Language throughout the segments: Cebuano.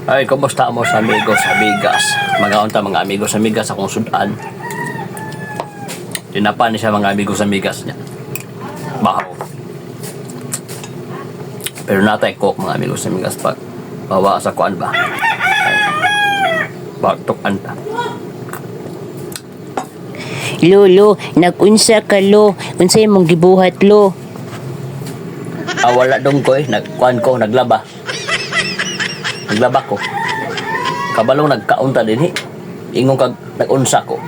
Ay, kumusta mo sa amigos, amigas? Mga unta mga amigos, amigas akong sudan. Tinapa ni siya mga amigos, amigas niya. Bahaw. Pero natay coke mga amigos, amigas pag bawa sa kuan ba. Bagtok anta. Lolo, nagunsa ka lo, unsay imong gibuhat lo? Ah, wala dong ko eh. Nagkuan ko, naglaba. Naglaba ko. Kabalong nagkaunta din eh. Ingon kag nagunsa ko.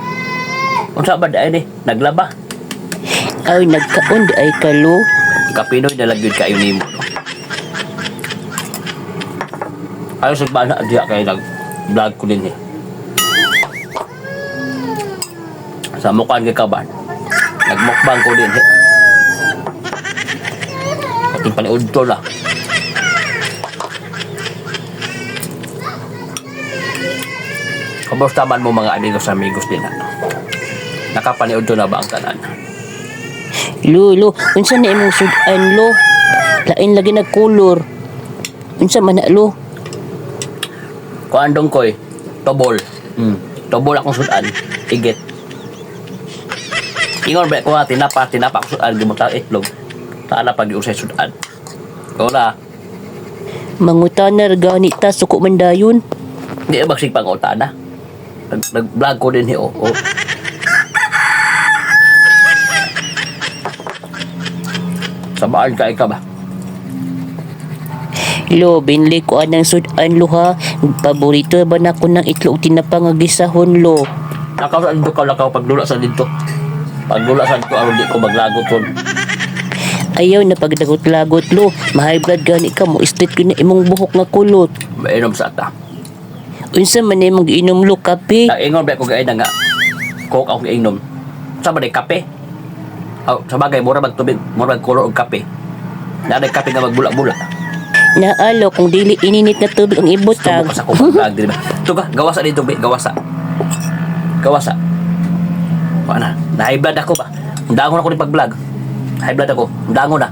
Unsa ba dai ni? Naglaba. Ay, nagkaon di ay ka lo. Kapinoy na lang yun kayo nimo. No? Ayaw sa bana diya kay nag vlog ko din eh. Sa mukhaan kay kaban. Nagmukbang ko din eh. Ating paniud to lah. Kamusta man mo mga amigos amigos din ha? Nakapaniud to na ba ang tanan? Lolo, unsa na imong sudan lo? Lain lagi nagkulor. Unsa man na lo? Kuan dong koy, tobol. Tobol akong sudan, igit. Ingon ba ko nga, tinapa, tinapa akong sudan, gimutang itlog. Taana pag usay sudan. Wala, Mangutana ra gani ta suko man dayon. hindi magsig pang utana. Nag-vlog ko din oh, oh. Sabaan ka ikaw ba? Lo, binli ko anang sudan lo ha. Paborito ba na ko ng itlog tinapa nga gisahon lo? Lakaw sa dito ka, lakaw paglula sa dito. Paglula sa dito, aron di ko maglagot ron. Ayaw na pagdagot-lagot lo. Mahay blood gani ka mo straight ko na imong buhok nga kulot. Mainom sa ata. Unsa man imong giinom lo kape? Naingon ba ako gay na nga coke akong inom. Sa ba kape? Aw, sa bagay mura mag tubig, mura mag color og kape. Naa kape nga magbula-bula. Naalo kung dili ininit na tubig ang ibutang. Tubo ka sa kong vlog dili ba? Tuga, gawasa dito be, gawasa. Gawasa. Wala na, na high blood ako ba? Dangon ako ni pag-vlog. High blood ako. Dangon na.